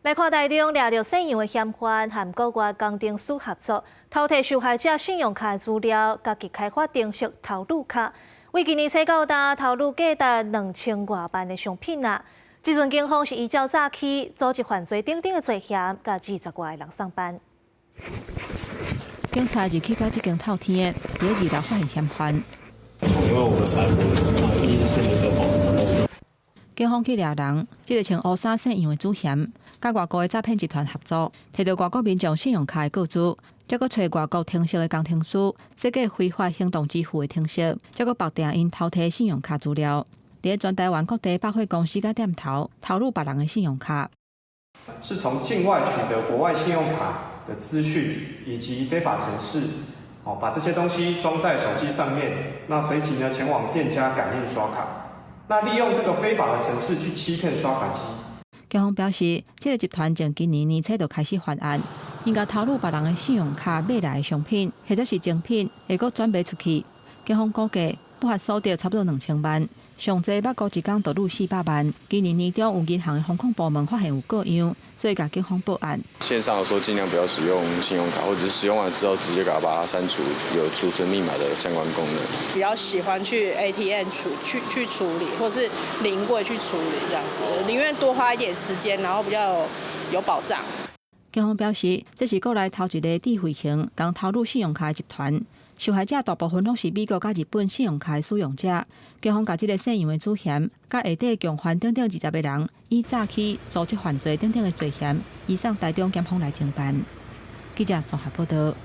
來看台中掠著姓楊的嫌犯，和國外工程師合作，偷提受害者信用卡資料，家己開發程式偷擄卡。為今年初到今偷擄價值2000外萬的商品啊！這陣警方是依照詐欺、組織犯罪等等的罪嫌，共20外个人送辦。警察入去到這間透天的，佇咧二樓發現嫌犯。因為我們一是那個保持沉默。警方去掠人，這个穿烏衫姓楊的主嫌，佮外國的詐騙集團合作，提著外國民眾信用卡的個資，再閣揣外國程式的工程師，設計非法行動支付的程式，再閣綁定𪜶偷提信用卡資料，佇咧全台灣各地百貨公司佮店頭偷擄別人的信用卡。是從境外取得國外信用卡的資訊以及非法程式，哦，把這些東西裝在手機上面，那隨即呢前往店家感應刷卡，那利用這個非法的程式去欺騙刷卡機。警方表示，這个集團從今年年初就開始犯案，𪜶共偷擄別人的信用卡買來的商品，或者是精品，會閣轉賣出去。警方估計不法所得差不多2000萬，上濟捌過一工就擄400萬。今年年中有銀行的風控部門發現有過樣，所以共警方報案。線上的時候盡量不要使用信用卡，或者是使用完之後直接給它把它刪除有儲存密碼的相關功能。比較喜歡去 ATM 去處理，或是臨櫃去處理這樣子，寧願多花一點時間，然後比較有保障。警方表示，這是國內頭一个智慧型共偷擄信用卡的集團。受害者大部分攏是美國佮日本信用卡的使用者。警方共這个姓楊的主嫌，佮下底共犯等等20個人，以詐欺、組織犯罪等等的罪嫌，移送台中檢方來偵辦。記者綜合報道。